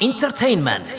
Entertainment.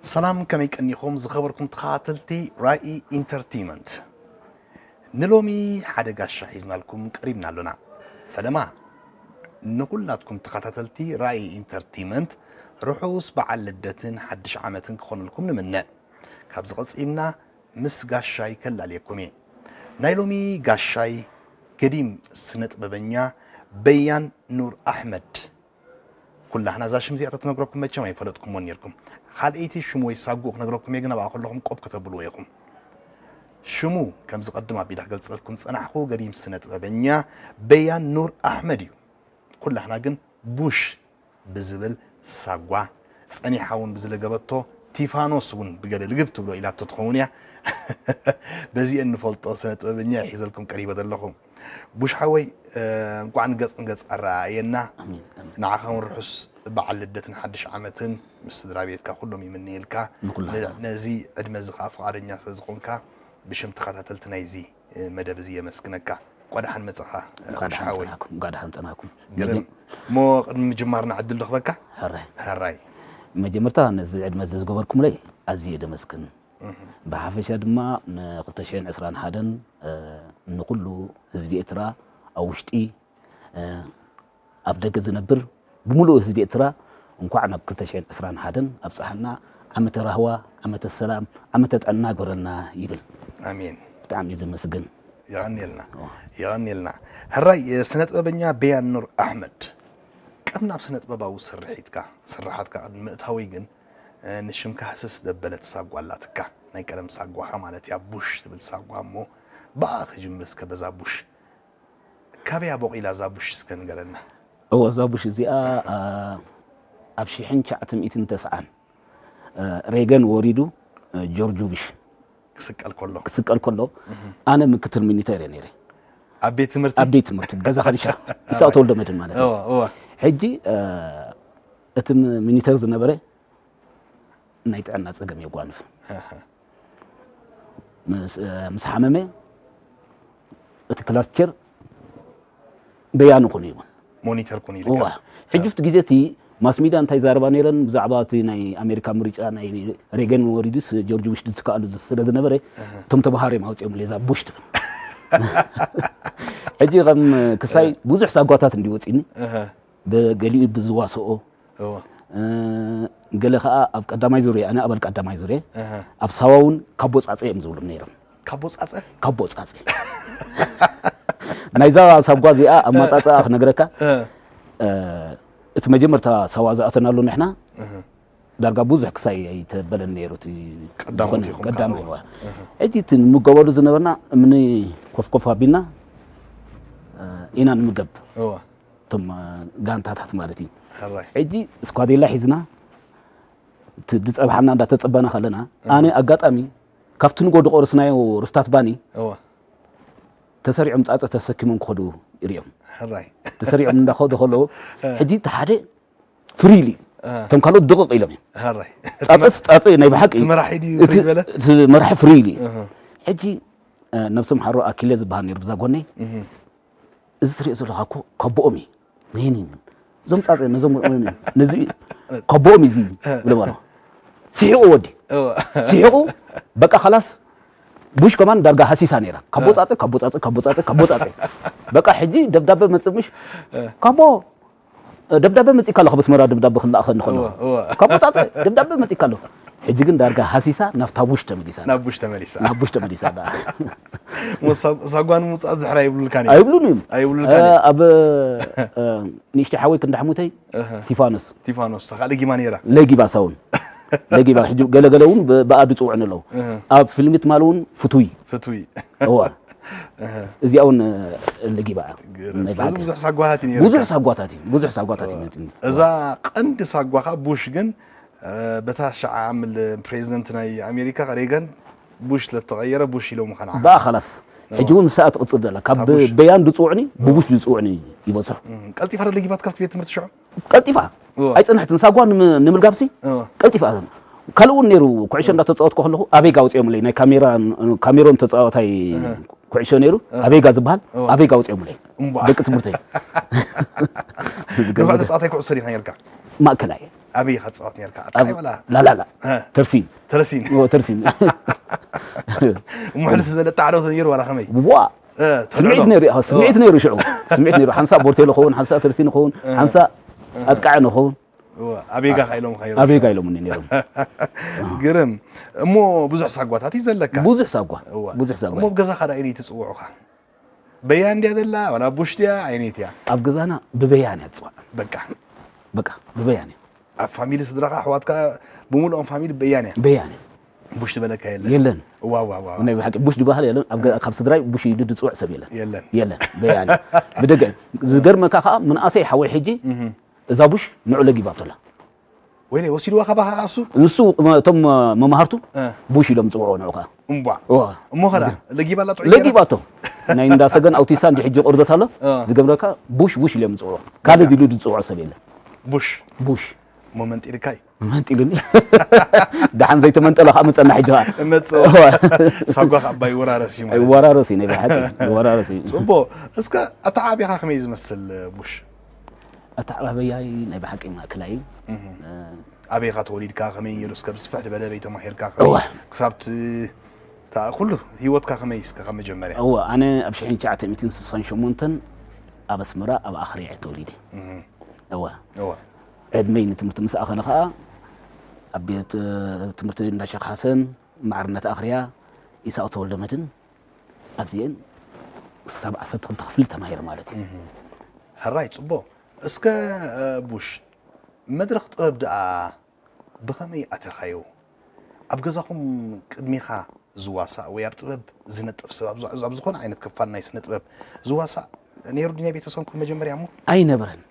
ሰላም፣ ከመይ ቀኒኹም ዝኸበርኩም ተኸታተልቲ ራኢ ኢንተርቴይመንት? ንሎሚ ሓደ ጋሻ ሒዝናልኩም ቀሪብና ኣሎና። ፈለማ ንኹላትኩም ተኸታተልቲ ራኢ ኢንተርቴይመንት ርሑስ በዓል ልደትን ሓድሽ ዓመትን ክኾነልኩም ንምነ። ካብዚ ቀጺልና ምስ ጋሻይ ከላልየኩም እየ። ናይ ሎሚ ጋሻይ ገዲም ስነ ጥበበኛ በያን ኑር ኣሕመድ። ኩላህና እዛ ሽም እዚኣ ተትነግረኩም መቸም ኣይፈለጥኩሞን ኔርኩም። ካልኣይቲ ሽሙ ወይ ሳጉኡ ክነግረኩም እየ፣ ግን ኣብኣ ከለኹም ቆብ ከተብልዎ ኢኹም። ሽሙ ከምዚ ቅድም ኣቢለ ክገልጸልኩም ዝጸናሕኩ ገዲም ስነ ጥበበኛ በያን ኑር ኣሕመድ እዩ። ኩላህና ግን ቡሽ ብዝብል ሳጓ፣ ጸኒሓ እውን ብዝለገበቶ ቲፋኖስ እውን ብገለ ልግብ ትብሎ ኢላቶ ትኸውን እያ። በዚአን ንፈልጦ ስነ ጥበበኛ እየ ሒዘልኩም ቀሪበ ዘለኹ። ቡሽ ሓወይ፣ እ፣ እንኳዕ ንገጽ ንገጽ ኣረኣየና። ኣሜን፣ ኣሜን። ንዓኻ እውን ርሑስ በዓል ልደትን ሓድሽ ዓመትን ምስ ስድራ ቤትካ ኩሎም ይምነየልካ። ንኩላህና። ነ-፣ ነዚ ዕድመ እዚ ኸኣ ፍቓደኛ ስለ ዝኾንካ ብሽም ተኸታተልቲ ናይዚ፣ እ፣ መደብ እዚ የመስግነካ። እንኳዕ ደሓን መጻኻ፣ እ፣ እንኳዕ ቡሽ ደሓን ሓወይ። ጸናኩም፣ እንኳዕ ደሓን ጸናኩም። ገለ መጀ- እሞ ቅድሚ ምጅማርና ዕድል ንኽበካ? ሕራይ። ሕራይ። መጀመርታ ነዚ ዕድመ እዚ ዝገበርኩምለይ ኣዝየ ደመስግን። እህ። ብሓፈሻ ድማ ን ክልተ ሽሕን ዕስራን ሓደን፣ እ፣ ንኹሉ ህዝቢ ኤርትራ ኣብ ውሽጢ፣ እ፣ ኣብ ደገ ዝነብር ብምሉእ ህዝቢ ኤርትራ እንኳዕ ናብ ክልተ ሽሕን ዕስራን ሓደን ኣብጽሓና። ዓመተ ራህዋ፣ ዓመተ ሰላም፣ ዓመተ ጥዕና ግበረልና ይብል። ኣሜን። ብጣዕሚ እየ ዘመስግን። የቐንየልና። ኦ። የቐንየልና። ሕራይ፣ ስነ ጥበበኛ በያን ኑር ኣሕመድ፣ ቀም ናብ ስነ ጥበባዊ ስርሒትካ፣ ስርሓትካ ቅድሚ ምእታወይ ግን፣ እ፣ ንሽምካ ህስስ ዘበለት ሳጓ ኣላትካ። ናይ ቀደም ሳጓኻ ማለት እያ፣ ቡሽ ትብል ሳጓ። እሞ ብኣ ክጅምር እስከ፣ በዛ ቡሽ። ካበይ ኣቦቒላ እዛ ቡሽ እስከ ንገረና? እወ፣ እዛ ቡሽ እዚኣ፣ አ፣ ኣብ ሽሕን ትሽዓተ ሚእትን ተስዓን፣ አ፣ ሬገን ወሪዱ፣ አ፣ ጆርጅ ቡሽ ክስቀል ከሎ። ክስቀል ከሎ፣ እህ። ኣነ ምክትል ሚኒተር እየ ነይረ። ኣብ ቤት ትምህርቲ? ኣብ ቤት ትምህርቲ፣ ገዛ ከኒሻ፣ ምስኣ ተወልደ መድህን ማለት እዩ። እወ፣ እወ። ሕጂ፣ አ፣ እቲ ም-፣ ሚኒተር ዝነበረ ናይ ጥዕና ጸገም የጓንፍ። ኣሃ። ምስ፣ እ፣ ምስ ሓመመ እቲ ክላስ ቸር በያኑ ኩኑ ይብል። ሞኒተር ኩኑ ኢልካ። እዋ። ሕጂ ኣብቲ ግዜ እቲ ማስ ሚድያ እንታይ ዛረባ ነይረን ብዛዕባ እቲ ናይ ኣሜሪካ ምርጫ ናይ ሬገን ወሪዱስ ጆርጅ ቡሽ ዝከኣሉ ዝ-፣ ስለ ዝነበረ ኣሃ። እቶም ተምሃሮ እዮም ኣውፂኦም ሌዛ ቡሽ ትብል። ሕጂ ከም ክሳይ እ። ብዙሕ ሳጓታት እንዲ ወፂኒ ኣሃ። ብገሊኡ ብዝዋስኦ፣ እወ። እ፣ ገለ ኸኣ ኣብ ቀዳማይ ዙር እየ፣ ኣነ ኣባል ቀዳማይ ዙር እየ። እህ። ኣብ ሳዋ እውን ካቦ ጻጸ እዮም ዝብሉ ነይሮም። ካቦ ጻጸ? ካቦ ጻጸ። ናይዛ ሳጓ እዚኣ ኣማጻጽኣ ክነግረካ፣ እ። እ፣ እቲ መጀመርታ ሳዋ ዝኣተናሉ ንሕና፣ እህ። ዳርጋ ብዙሕ ክሳይ ኣይተበለን ነይሩ እቲ ቀዳሞት ዝኾነ ኢኹም ቀዳማይ ከኣ። እዋ። እህ። ሕጂ እቲ ንምገበሉ ዝነበርና እምኒ ኮፍኮፍ ኣቢልና፣ እ፣ ኢና ንምገብ። እወ። እቶም፣ እ፣ ጋንታታት ማለት እዩ። ሕራይ። ሕጂ እስኳዴላ ሒዝና፣ እቲ ዝጸብሓና እንዳተጸበና ከለና፣ እህ። ኣነ ኣጋጣሚ ካብቲ ንጎ ዝቆረስናዮ ርፍታት ባኒ፣ እወ። ተሰሪዖም ጻጸ ተሰኪሞም ክኸዱ ይርእዮም። ሕራይ። ተሰሪዖም እንዳኸዱ ከለዉ፣ እ። ሕጂ እቲ ሓደ ፍርይ ኢሉ እዩ። እ። እቶም ካልኦት ድቕቕ ኢሎም እዮም። ሕራይ። ጻጸስ ጻጸ ናይ ብሓቂ እቲ መራሒ ድዩ እቲ ፍርይ ዝበለ? እቲ መራሒ ፍርይ ኢሉ እዩ። እህ። ሕጂ፣ እ፣ ነብሶም ሓሮ ኣኪለ ዝበሃል ነይሩ ብዛ ጎነይ። እህ። እዚ ትሪኦ ዘለኻ እኮ ከቦኦም እዩ። ነይኒ እዞም ጻጸ ነዞም ነዚ ከቦኦም እዩ እዚ ብሎ ማለት ነው። ስሒቑ ወዲ። እወ። ስሒቑ በቃ ኻላስ ቡሽ ከማን ዳርጋ ሃሲሳ ነይራ። ካቦ እ። ጻጸ፣ ካቦ ጻጸ፣ ካቦ ጻጸ፣ ካቦ ጻጸ። በቃ ሕጂ ደብዳበ መጽእ ምሽ? እ። ካቦ፣ እ፣ ደብዳበ መጺእካ ኣሎ ካብ ኣስመራ ደብዳበ ክለኣኸኒ ከሎ። እወ፣ እወ። ካቦ ጻጸ፣ ደብዳበ መጺእካ ኣሎ። ሕጂ ግን ዳርጋ ሃሲሳ ናብታ ቡሽ ተመሊሳ። ናብ ቡሽ ተመሊሳ። ናብ ቡሽ ተመሊሳ ዳ ሞ ሳብ- ሳጓ ንምውፃእ ዝሕር ኣይብሉልካን እዩ። ኣይብሉን እዮም። ኣይብሉልካን እ፣ እዩ። ኣብ እ፣ ንእሽተይ ሓወይ ክንዳሕሙተይ እህ፣ ቲፋኖስ ቲፋኖስ ሳኻ ለጊማ ነይራ። ለጊባ ሳውን ለጊባ ሕጂ ገለገለ እውን ብ- ብኣ ዝፅውዕኒ ኣለዉ። እህ፣ ኣብ ፊልሚ ትማሊ እውን ፍቱይ ፍቱይ። እዋ እህ፣ እዚኣ እውን ለጊባ እያ። ግርም። ናይ ስለዚ ብሓቂ። ብዙሕ ሳጓታት እዩ ነይርካ። ብዙሕ ሳጓታት እዩ። ብዙሕ ሳጓታት እዩ መፂኒ። እዛ ቀንዲ ሳጓኻ ቡሽ ግን እ፣ በታ ሸዓ ዓምል ፕሬዚደንት ናይ ኣሜሪካ ሬገን ቡሽ ስለተቐየረ ቡሽ ኢሎም ምዃን ዓኻ። ብኣ ኸላስ ሕጂ እውን ንስኣ ትቕፅል ዘላ ካብ ካብ ቡሽ። በያን ዝፅውዕኒ ብቡሽ ዝፅውዕኒ ይበዝሑ። እም፣ ቀልጢፋ ዶ ለጊባትካ ኣብቲ ቤት ትምህርቲ ሽዑ? ቀልጢፋ እወ። ኣይፅንሕትን ሳጓ ንም- ንምልጋብሲ እወ። ቀልጢፋ ካልኡ ነይሩ። ኩዕሾ እንዳተፃወትኩ ከለኹ ኣበይ ጋ ውፅኦም ለይ ናይ ካሜራ ካሜሮን ተፃዋታይ እህ። ኩዕሾ ነይሩ። ኣበይ ጋ ዝበሃል እወ። ኣበይ ጋ ውፅኦም ለይ እምቧ። ደቂ ትምህርተይ ንፋዕ ተፃዋታይ ኩዕሶ ዲኻ ነርካ? ማእከላይ ኣበይ ኢኻ ትፃወት ነርካ? ኣብ ጣይ ወላ? ላላላ እ። ተርሲን ተረሲን። እወ፣ ተርሲን እሞ ሕልፍ ዝበለ ጣዕዶ ነይሩ ዋላ ከመይ? ዋ እ፣ ስምዒት ትልዕሎ? ነይሩ ኢኻ። ስምዒት ነይሩ ሽዑ ስምዒት ነይሩ ሓንሳእ ቦርቴሎ ኸውን ሓንሳእ ተርሲን ኸውን ሓንሳእ ኣጥቃዕ ንኸውን እወ፣ ኣበይ ጋ ኢሎምኻ ነይሩ? ኣበይ ጋ ኢሎምኒ ነይሮም። ግርም። እሞ ብዙሕ ሳጓታት እዩ ዘለካ። ብዙሕ ሳጓ እወ። ብዙሕ ሳጓ እሞ ኣብ ገዛኻ ዳ ኣይነይ ትፅውዑኻ? በያ እንድያ ዘላ ዋላ ቡሽ ድያ ኣይነይት እያ? ኣብ ገዛና ብበያን እያ ትፅዋዕ። በቃ በቃ ብበያን እያ። ኣብ ፋሚሊ ስድራኻ ኣሕዋትካ ብምሉኦም ፋሚሊ በያን እያ? በያን እያ። ቡሽ ዝበለካ የለን? የለን። ዋው ዋው ዋው። ናይ ብሓቂ ቡሽ ዝበሃል የለን። ኣብ ገ- ካብ ስድራይ ቡሽ ኢሉ ዝፅውዕ ሰብ የለን። የለን። የለን በያን እያ። ብደገ ዝገርመካ ከዓ ምንኣሰይ ሓወይ ሕጂ እህ። እዛ ቡሽ ንዑ ለጊባቶላ ወይኔ ወሲድዋ ካባኻ እሱ? ንሱ እቶም መማህርቱ እ። ቡሽ ኢሎም ዝፅውዑ ንዑ ከዓ እምቧ። እዋ። እሞ ኸዳ ለጊባላ ጥዑይ ለጊባቶ ናይ እንዳሰገን ኣውቲሳ እንዲ ሕጂ ቁርደት ኣሎ እ። ዝገብረካ ቡሽ ቡሽ ኢሎም ዝፅውዑ ካልእ ኢሉ ዝፅውዖ ሰብ የለን። ቡሽ ቡሽ እሞ መንጢልካይ መንጢሉኒ ደሓን ዘይተመንጠለ ከዓ ምፀና ሕጂ ከዓ መፅኦ። ሳጓ ካብ ኣባይ ወራረስ እዩ ማለት እዩ። ይወራረስ እዩ ናይ ብሓቂ ይወራረስ እዩ። ፅቦ። እስከ ኣተዓብኻ ከመይ ዝመስል ቡሽ? ኣተዓባበያይ ናይ ብሓቂ ማእከላይ እዩ። ኣበይኻ ተወሊድካ ከመይ ነይሩ እስከ ብስፍሕ ዝበለ በይ ተማሂርካ ከመይ እወ። ክሳብ ት- ታ- ኩሉ ህይወትካ ከመይ እስከ ካብ መጀመርያ? እወ ኣነ ኣብ ሽሕን ትሽዓተ ሚእትን ስሳን ሸሞንተን ኣብ ኣስመራ ኣብ ኣኽርያ እየ ተወሊደ። እህ፣ እወ እወ። ዕድመይ ንትምህርቲ ምስ ኣኸለ ከዓ ኣብ ቤት እ፣ ትምህርቲ እንዳሸክ ሓሰን ማዕርነት ኣኽርያ ኢሳቅ ተወልደ መድን ኣብዚአን ክሳብ ዓሰርተ ክልተ ክፍሊ ተማሂረ ማለት እዩ። እህ። ሕራይ ፅቦ። እስከ እ፣ ቡሽ መድረኽ ጥበብ ደኣ ብኸመይ ኣተኻዮ? ኣብ ገዛኹም ቅድሚኻ ዝዋሳእ ወይ ኣብ ጥበብ ዝነጥፍ ሰብ ኣብ ዝ- ኣብ ዝኾነ ዓይነት ክፋል ናይ ስነ ጥበብ ዝዋሳእ ነይሩ ድዩ ናይ ቤተሰብኩም መጀመርያ እሞ? ኣይነበረን።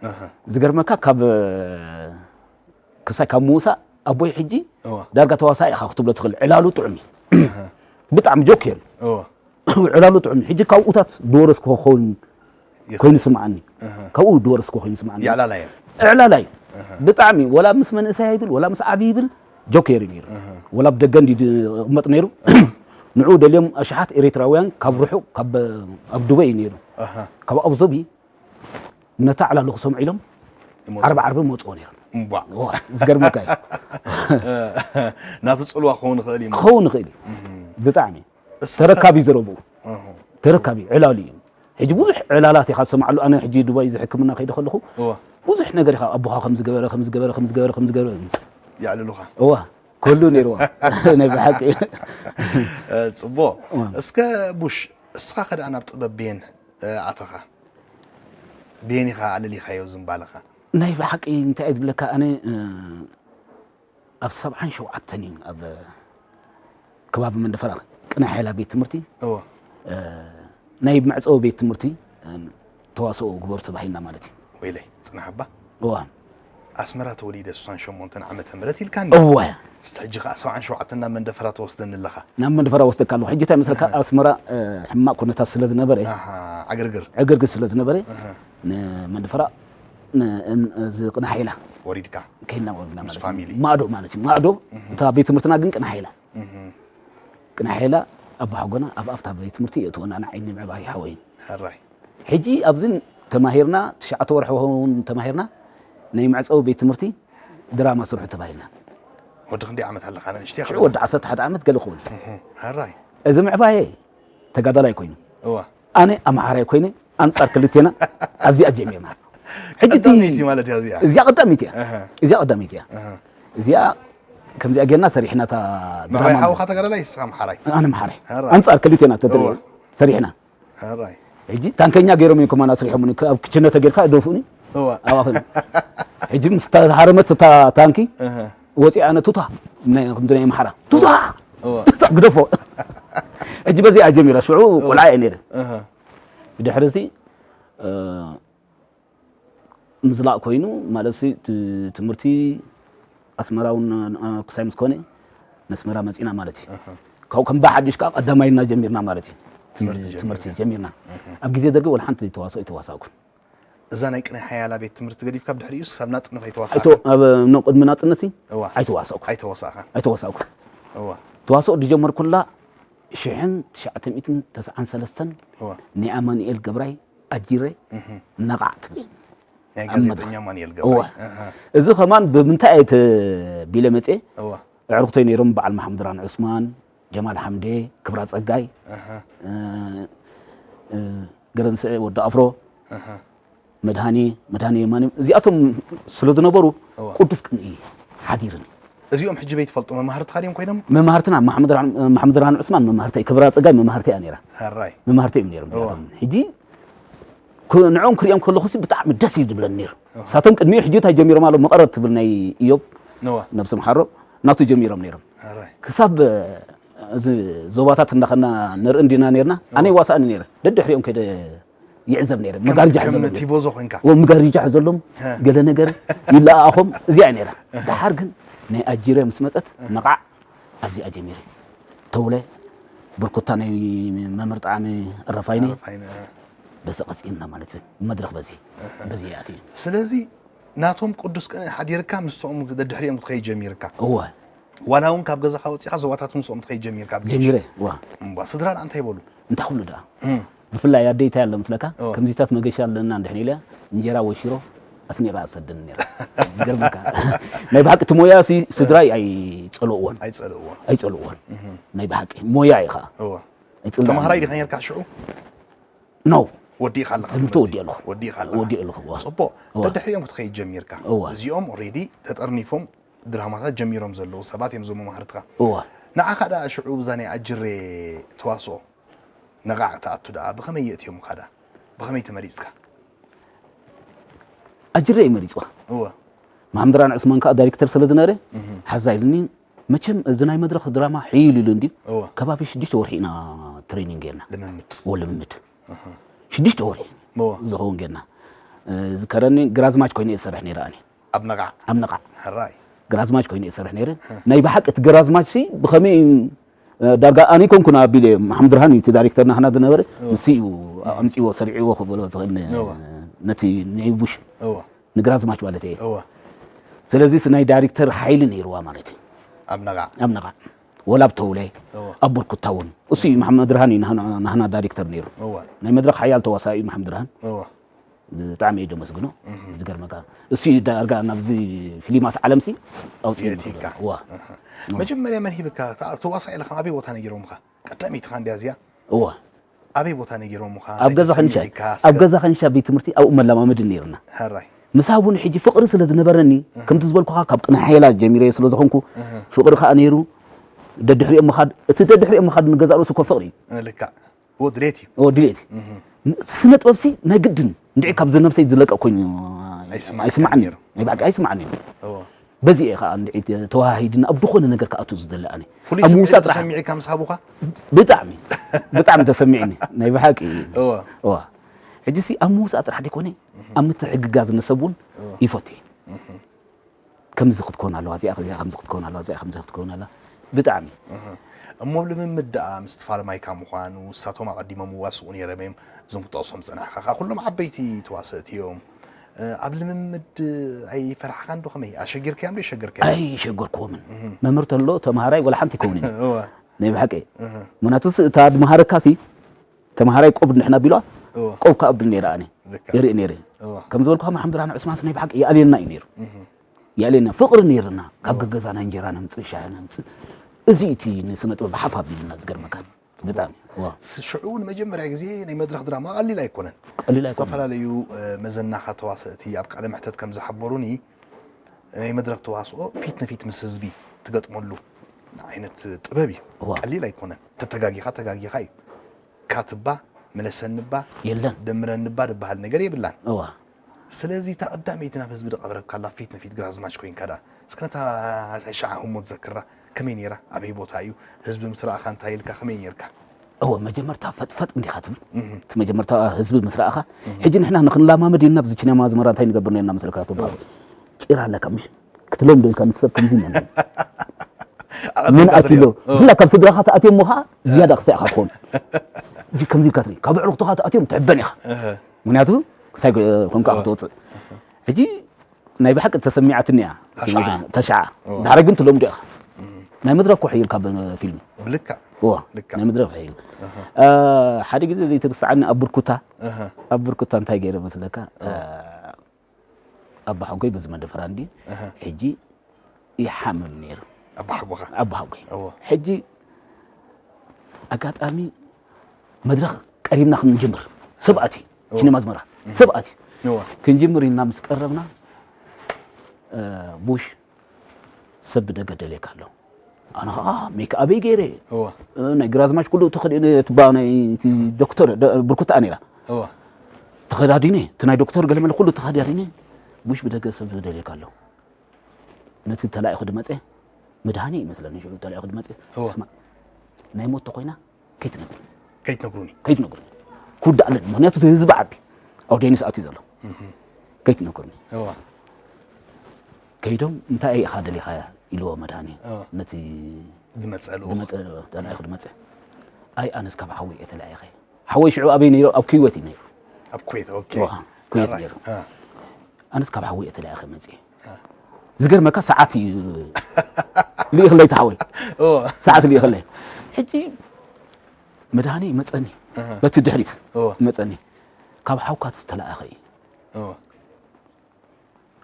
እህ፣ ዝገርመካ ካብ ክሳይ ካብ ምውሳእ ኣቦይ ሕጂ እወ፣ ዳርጋ ተዋሳኢ ኢኻ ክትብሎ ትኽእል። ዕላሉ ጥዑም እዩ። ብጣዕሚ ጆኬር እዩ። እወ፣ ዕላሉ ጥዑም እዩ። ሕጂ ካብኡታት ዝወረስኩ ክኸውን ኮይኑ ይኽእል። ስምዓኒ። እህ፣ ካብኡ ዝወረስኩ ኮይኑ ስምዓኒ። የዕላላ እየ። ዕላላ እዩ። ብጣዕሚ ወላ ምስ መንእሰይ ይብል ወላ ምስ ዓብዪ ይብል ጆኬር እዩ ነይሩ። ወላ ኣብ ደገ እንዲ ዝቕመጥ ነይሩ። ንዕኡ ደልዮም ኣሽሓት ኤሪትራውያን ካብ ርሑቕ ካብ ኣብ ዱበይ እዩ ነይሩ። እህ፣ ካብ ኣቡዘቢ ነታ ዕላሉ ክሰምዑ ኢሎም ይመፁ። ዓርቢ ዓርቢ መፅዎ ነይሮም። እምቧ። ዋ፣ ዝገርመካ እዩ። ናቱ ፅልዋ ክኸውን ይኽእል እዩ። ክኸውን ይኽእል እዩ። ብጣዕሚ እስ- ተረካቢ ዘረብኡ እህ፣ ተረካቢ ዕላሉ እዩ። ሕጂ ብዙሕ ዕላላት ኢኻ ትሰምዓሉ። ኣነ ሕጂ ዱባይ እዚ ሕክምና ከይደ ከለኹ እወ፣ ብዙሕ ነገር ኢኻ ኣቦኻ ከም ዝገበረ ከም ዝገበረ ከም ዝገበረ ከም ዝገበረ የዕልሉኻ። እዋ ክህሉ ነይርዋ ናይ ብሓቂ እ፣ ፅቦ። እወ። እስከ ቡሽ እስኻ ከደኣ ናብ ጥበብ ቤን እ፣ ኣተኻ? ቤን ኢኻ ኣለሊኻዮ ዝምባለኻ? ናይ ብሓቂ እንታይ እየ ዝብለካ ኣነ እ፣ ኣብ ሰብዓን ሸውዓተን እዩ ኣብ ከባቢ መንደፈራ ቅነ ሓይላ ቤት ትምህርቲ እወ። እ፣ ናይ መዕፀዊ ቤት ትምህርቲ እ፣ ተዋስኦ ግበሩ ተባሂልና ማለት እዩ። ወይለይ ፅናሕ እባ። እዋ ኣስመራ ተወሊደ ስሳን ሸሞንተን ዓመተ ምህረት ኢልካ እወ እስቲ ሕጂ ከዓ ሰብዓን ሸውዓተን ናብ መንደፈራ ተወስደኒ ኣለኻ። ናብ መንደፈራ ወስደካ ኣለኹ። ሕጂ እንታይ መስለካ ኣስመራ እ፣ ሕማቅ ኩነታት ስለ ዝነበረ ኣሃ፣ ዕግርግር ዕግርግር ስለ ዝነበረ እህ፣ ንመንደፈራ ን- ን- እዚ ቅነ ሓይላ ወሪድካ ከይድና ወሪድና ማለት እዩ። ፋሚሊ። ማዕዶ ማለት እዩ። ማዕዶ እታ ቤት ትምህርትና ግን ቅነ ሓይላ እህ፣ ቅነ ሓይላ ኣባ ሓጎና ኣብ ኣፍታ ቤት ትምህርቲ የእትወና ንዓይ ንምዕባይ ሓወይን ሕራይ ሕጂ ኣብዚ ተማሂርና ትሽዓተ ወርሒ ውን ተማሂርና ናይ መዕፀዊ ቤት ትምህርቲ ድራማ ስርሑ ተባሂልና ወዲ ክንደይ ዓመት ኣለኻ ንእሽተይ ሽዑ ወዲ ዓሰርተ ሓደ ዓመት ገለ ክኸውን እዩ። ሕራይ እዚ ምዕባየ ተጋዳላይ ኮይኑ እዋ ኣነ ኣምሓራይ ኮይነ ኣንፃር ክልቴና ኣብዚኣ ጀሚርና። ሕጂ እቲ- ቀዳመይቲ ማለት እያ እዚኣ እዚኣ ቀዳሚት እያ እህ፣ እዚኣ ቀዳሚት እያ እህ፣ እዚኣ ከምዚኣ ጌርና ሰሪሕና እታ ምዕባይ ድራማ። ሓውኻ ተጋዳላይ ንስኻ ኣምሓራይ። ኣነ ኣምሓራይ ሕራይ። ኣንጻር ክልቴና ተደሪዑ እወ። ሰሪሕና። ሕራይ። ሕጂ ታንከኛ ገይሮም እዮም ከማን ኣስሪሖምኒ፣ ካብ ክችነ ተጌርካ ደፉኒ። እወ። ኣባኽን ሕጂ ምስ ተሃረመት እታ ታንኪ እህ። ወፂኣ ኣነ ቱታ ናይ ከምዚ ናይ ኣምሓራ ቱታ እወ። ግደፎ። ሕጂ በዚኣ ጀሚራ ሽዑ ቆልዓ እየ ነይረ። እህ። ብድሕሪ እዚ ምዝላቕ ኮይኑ ማለት ሲ ትምህርቲ ኣስመራ እውን ክሳይ ምስ ኮነ ነስመራ መፂና ማለት እዩ። ካብኡ ከም ብሓድሽ ከዓ ቀዳማይና ጀሚርና ማለት እዩ። ትምህርቲ ጀሚርና። ኣብ ግዜ ደርጊ ወላ ሓንቲ ተዋስኦ ኣይተዋሳእኩን። እዛ ናይ ቅነ ሓያላ ቤት ትምህርቲ ገዲፍካ ብድሕሪኡ ሳብ ናፅነት ኣይተዋሳእካ? ኣብ ቅድሚ ናፅነት ሲ ኣይተዋሳእኩ ኣይተወሳእካን? ኣይተዋሳእኩ። እዋ። ተዋስኦ ዝጀመርኩላ ሽሕን ትሽዓተ ሚእትን ተስዓን ሰለስተን እዋ። ናይ ኣማኑኤል ገብራይ ኣጂረ ነቓዕ ትብል ናይ ኣብ መድረኽ። ጋዜጠኛ ኣማኑኤል እዋ። ገብራይ። እዚ ከማን ብምንታይ ኣይተ ቢለ መፅየ እዋ። ኣዕሩኽተይ ነይሮም በዓል መሓሙድራን ዑስማን፣ ጀማል ሓምዴ፣ ክብራ ፀጋይ፣ እህ። ገረንስዐ ወዲ ኣፍሮ፣ መድሃኒ መድሃኒ የማኒ እዚኣቶም ስለ ዝነበሩ እዋ። ቅዱስ ቅንኢ ሓዲርኒ። እዚኦም ሕጂ በይትፈልጡ መማህርትኻ ድዮም ኮይኖም? መማህርትና መሓሙድራን ዑስማን መማህርተይ፣ ክብራ ፀጋይ መማህርተይ እያ ነይራ። ሕራይ። መማህርተይ እዮም ነይሮም እዋ። እዚኣቶም። ሕጂ ክ- ንዕኦም ክሪኦም ከለኹ ሲ ብጣዕሚ ደስ እዩ ዝብለኒ ነይሩ። ሳቶም ቅድሚኡ ሕጂ እንታይ ጀሚሮም ኣለዉ መቐረት ትብል ናይ እዮብ እዋ። ነብሲ ምሓሮ ናቱ ጀሚሮም ነይሮም። ሕራይ። ክሳብ እዚ ዞባታት እንዳኸና ንርኢ እንዲና ነርና ኣነ ይዋሳእኒ ነይረ። ደድሕሪኦም ከደ ይዕዘብ ነይረ። መጋርጃ ሕዘሎም ነይረ። ቲቦዞ ኮይንካ? ወ መጋርጃ ሕዘሎም ሀ። ገለ ነገር ይለኣኣኾም እዚኣ ነይራ። ደሓር ግን ናይ ኣጂረ ምስ መፀት ነቓዕ ኣብዚኣ ጀሚረ። ተውለ ብርኩታ ናይ መምህር ጣዕሚ እረፋይነ ፋይነ። በዚ ቀፂልና ማለት እዩ። መድረኽ በዚ በዚ ኣትዩ። ስለዚ ናቶም ቅዱስ ቅንኢ ሓዲርካ ምስኦም ደድሕሪኦም ክትኸይድ ጀሚርካ። እወ ዋላ እውን ካብ ገዛኻ ወፂኻ ዞባታት ምስኦም ትኸይድ ጀሚርካ ኣብ ጌሽ። ጀሚረ እዋ። እምባ ስድራ ደኣ እንታይ ይበሉ? እንታይ ኩሉ ደኣ እም። ብፍላይ ኣደይታይ ኣሎ ምስለካ እወ። ከምዚታት መገሻ ኣለና እንድሕን ኢለ እንጀራ ወይ ሽሮ ኣስኒራ ኣሰደኒ ነይራ። ይገርመካ ናይ ብሓቂ እቲ ሞያ ሲ ስድራይ ኣይፀልእዎን ኣይፀልእዎን። ኣይፀልእዎን ናይ ብሓቂ ሞያ እዩ ከዓ እወ። ኣይፅልእን ተምሃራይ ዲኻ ነርካ ሽዑ? ኖ ወዲእካ ኣለኻ ትምህርቲ ትምህርቲ? ወዲእ ኣለኹ። ወዲእካ ኣለኻ ወዲእ ኣለኹ እዋ። ፅቡቅ እዋ። ደድሕሪኦም ክትኸይድ ጀሚርካ እዋ። እዚኦም ኦልሬዲ ተጠርኒፎም ድራማታት ጀሚሮም ዘለዉ ሰባት እዮም እዞም መማህርትኻ እዋ ንዓኻ ደኣ ሽዑ ብዛ ናይ ኣጅሬ ተዋስኦ ነቓዕ ትኣቱ ደኣ ብኸመይ የእትዮምካ ደኣ ብኸመይ ተመሪፅካ? ኣጅሬ እዩ መሪፅዋ እወ መሓምድራን ዑስማን ከዓ ዳይሬክተር ስለ ዝነበረ ሓዛ ኢልኒ። መቸም እዚ ናይ መድረኽ ድራማ ሕይል ኢሉ እንዲ ከባቢ ሽዱሽተ ወርሒ ኢና ትሬኒንግ ጌርና ልምምድ ወ ልምምድ ሽዱሽተ ወርሒ ዝኸውን ጌርና ዝከረኒ ግራዝማች ኮይነ እየ ዝሰርሕ ነይረ ኣነ ኣብ ነቓዕ ኣብ ነቓዕ ሕራይ ግራዝማች ኮይነ እየ ዝሰርሕ ነይረ ናይ ብሓቂ እቲ ግራዝማች ሲ ብኸመይ እዩ ዳርጋ ኣነ ይኮንኩን ኣቢለ መሓምድ ብርሃን እዩ እቲ ዳይሬክተር ናህና ዝነበረ ንሱ እዩ ኣምፅዎ ሰሪዕዎ ክበሎ ዝኽእል ነቲ ነይቡሽ እወ ንግራዝማች ማለት እየ እወ ስለዚ ናይ ዳይሬክተር ሓይሊ ነይርዋ ማለት እዩ ኣብ ነቓዕ ኣብ ነቓዕ ወላ ኣብ ተውለ ኣብ ብርኩታ እውን እሱ እዩ መሓመድ ብርሃን እዩ ናህና ዳይሬክተር ነይሩ እወ ናይ መድረክ ሓያል ተዋሳኢ እዩ መሓመድ ብርሃን እወ ብጣዕሚ እየ ደመስግኖ ዝገርመካ እሱ እዩ ዳርጋ ናብዚ ፊልማት ዓለምሲ ኣውፅኡ የእቲካ ዋ መጀመርያ መን ሂብካ ተዋሳኢ ኢልካ ኣበይ ቦታ ነጊሮምካ ቀዳመይትኻ እንድያ እዚኣ እዋ ኣበይ ቦታ ነጊሮምኻ ኣብ ገዛ ከንሻ ኣብ ገዛ ከንሻ ቤት ትምህርቲ ኣብኡ መለማመዲ ነይርና ሕራይ ምሳብ እውን ሕጂ ፍቕሪ ስለ ዝነበረኒ ከምቲ ዝበልኩኻ ካብ ቅነ ሓይላ ጀሚረ ስለ ዝኾንኩ ፍቕሪ ከዓ ነይሩ ደድሕሪኦም ምኻድ እቲ ደድሕሪኦም ምኻድ ንገዛእ ርእሱ እኮ ፍቕሪ እዩ ልክዕ እዎ ድሌት እዩ እዎ ድሌት እዩ ስነ ጥበብሲ ናይ ግድን እንድዒ ካብ ዝነብሰይ ዝለቀ ኮይኑ ኣይስማዕካን ኣይስማዕኒ ነይሩ። ናይ ብሓቂ ኣይስማዕኒ እዎ በዚ እየ ከዓ እንድዒ ተዋሂድና ኣብ ዝኾነ ነገር ክኣቱ ዝደሊ ኣነ ፍሉይ ኣብ ስምዒት ምውሳእ ጥራሕ ተሰሚዕካ ምስ ሃቡኻ ብጣዕሚ ብጣዕሚ ተሰሚዕኒ ናይ ብሓቂ እዎ እዋ ሕጂ ሲ ኣብ ምውሳእ ጥራሕ ደይኮነ ኣብ ምትሕግጋዝ ንሰብ እውን ይፈቱ እየ ከምዚ ክትኮን ኣለዋ እዚኣ እዚኣ ከምዚ ክትኮን ኣለዋ እዚኣ ከምዚ ክትኮን ኣላ ብጣዕሚ እሞ ልምምድ ደኣ ምስ ትፋል ማይካ ምዃኑ ንሳቶም ኣቐዲሞም ዋስኡ ነይሮም እዮም እዞም ክጠቕሶም ዝጸናሕካ ከኣ ኩሎም ዓበይቲ ተዋሰእቲ እዮም ኣብ ልምምድ ኣይፈራሕኻን ዶ ከመይ ኣሸጊርካዮም ዶ ይሸገርካዮም ኣይሸገርክዎምን መምህር ተሎ ተምሃራይ ወላ ሓንቲ ይከውንን እዩ እወ ናይ ብሓቂ እህ ምክንያቱ እታ ድመሃረካ ሲ ተምሃራይ ቆብ ንሕና ቢሏ እወ ቆብ ከኣ ብል ነይረ ኣነ ልክዕ ይርኢ ነይረ እወ ከም ዝበልኩኻ መሓመድ ራን ዑስማንስ ናይ ብሓቂ ይኣልየና እዩ ነይሩ እህ ይኣልየና ፍቕሪ ነይርና ካብ ገገዛና እንጀራ ነምፅእ ሻሂ ነምፅእ እዚ እቲ ንስነ ጥበብ ሓፍ ኣቢልና ዝገርመካ ብጣዕሚ ዋ ሽዑ ንመጀመርያ ግዜ ናይ መድረኽ ድራማ ቀሊል ኣይኮነን ቀሊል ኣይኮነን። ዝተፈላለዩ እ፣ መዘናኻ ተዋሰእቲ ኣብ ቃለ መሕተት ከም ዝሓበሩኒ ናይ መድረኽ ተዋስኦ ፊት ንፊት ምስ ህዝቢ ትገጥመሉ ዓይነት ጥበብ እዩ። እዋ። ቀሊል ኣይኮነን። ተተጋጊኻ ተጋጊኻ እዩ። ካትባ፣ ምለሰንባ፣ የለን። ደምረንባ ዝበሃል ነገር የብላን። እዋ። ስለዚ እታ ቀዳመይቲ ናብ ህዝቢ ዝቐረብካላ ፊት ንፊት ግራዝማች ኮይንካ ደኣ፣ እስከ ነታ ሻዓ ህሞት ዘክራ፣ ከመይ ነይራ? ኣበይ ቦታ እዩ? ህዝቢ ምስ ረኣኻ እንታይ ኢልካ? ከመይ ነይርካ? እወ፣ መጀመርታ ፈጥፈጥ እንዲኻ ትብል። እህ። እቲ መጀመርታ ህዝቢ ምስ ረኣኻ፣ እህ። ሕጂ ንሕና ንኽንለማመድ ኢልና ኣብዚ ቺነማ ኣዝመራ እንታይ ንገብር ነርና መስለካ? እቶም እወ። ጭራ ኣለካ ምሽ? ክትለምዶ ኢልካ ምስ ሰብ ከምዚ ኢና ንብል። ኣቐዲምካ መን ኣትዩ ኣሎ? ትሪኦ። እወ። ብፍላይ ካብ ስድራኻ ተኣትዮም ኸዓ ዝያዳ ክሳዕ ኢኻ ትኾን። ሕጂ ከምዚ ኢልካ ትርኢ፣ ካብ ኣዕሩኽትኻ ተኣትዮም ትሕበን ኢኻ። እህ። ምኽንያቱ ክሳይ ጎ-፣ ኮንካ እወ። ክትወፅእ። እህ። ሕጂ ናይ ብሓቂ ተሰሚዓትኒ እያ። ተሽዓ። ተሽዓ። እወ። ዳሕራይ ግን ትለምዶ ኢኻ። እህ። ናይ መድረኽ ኮሕ ኢልካ ብፊልም። ብልክዕ። እወ፣ ልክዕ። ናይ መድረኽ ኮሕ ኢል። እህ። እ፣ ሓደ ግዜ ዘይትርስዓኒ ኣብ ብርኩታ፣ እህ። ኣብ ብርኩታ እንታይ ገይረ መስለካ? እወ። እ፣ ኣባ ሓጎይ በዚ መደፈራ እንዲ እህ። ሕጂ ይሓምም ነይሩ። ኣባ ሓጎኻ? ኣባ ሓጎይ። እወ። ሕጂ ኣጋጣሚ መድረኽ ቀሪብና ክንጅምር፣ ሰብ ኣትዩ፣ እወ። ሲኔማ ኣዝመራ፣ እህ። ሰብ ኣትዩ። እወ። ክንጅምር ኢልና ምስ ቀረብና፣ እ፣ ቡሽ ሰብ ብደገ ደልየካ ኣሎ። ኣነ ኸዓ ሜክኣበይ ገይረ፣ እወ። እ፣ ናይ ግራዝማች ኩሉ ተኸዲነ፣ እቲ ባ-፣ ናይ እቲ ዶክተር ደ-፣ ብርኩታ ነይራ። እወ። ተኸዳዲነ፣ እቲ ናይ ዶክተር ገለመለ ኩሉ ተኸዳዲነ፣ ቡሽ ብደገ ሰብ ደልየካ ኣሎ። ነቲ ተላኢኹ ድመጸ፣ መድሃኔ ይመስለኒ ሽዑ ተላኢኹ ድመጸ። እወ። ስማዕ፣ ናይ ሞት ተኾይና ከይትነግሩኒ። ከይትነግሩኒ። ከይትነግሩኒ። ክውዳእ ኣለኒ። ምኽንያቱ እቲ ህዝቢ ዓዲ፣ ኣውዴንስ ኣትዩ ዘሎ። እህ። ከይትነግሩኒ። እወ። ከይዶም፣ "እንታይ ኢኻ ደሊኻያ?" ኢልዎ መድሃኔ። እወ። ነቲ ዝመጸ ልኡኽ። ዝመጸ፣ ተላኢኹ ድመጸ። "ኣይ፣ ኣነስ ካብ ሓወይ እየ ተላኢኸ." ሓወይ ሽዑ ኣበይ ነይሩ? ኣብ ኩወት እዩ ነይሩ። ኣብ ኩዌት፣ ኦኬ። እወ፣ ኩዌት ኣራይ። ነይሩ። እ። ኣነስ ካብ ሓወይ እየ ተላኢኸ መጽየ። እ። ዝገርመካ ሰዓት እዩ ልኢኽለይ እቲ ሓወይ። እወ። ሰዓት ልኢኽለይ። ሕጂ መድሃኔ ይመጸኒ። እህ። በቲ ድሕሪት እወ። ይመጸኒ። "ካብ ሓውካ ዝተላእኸ እዩ። እወ።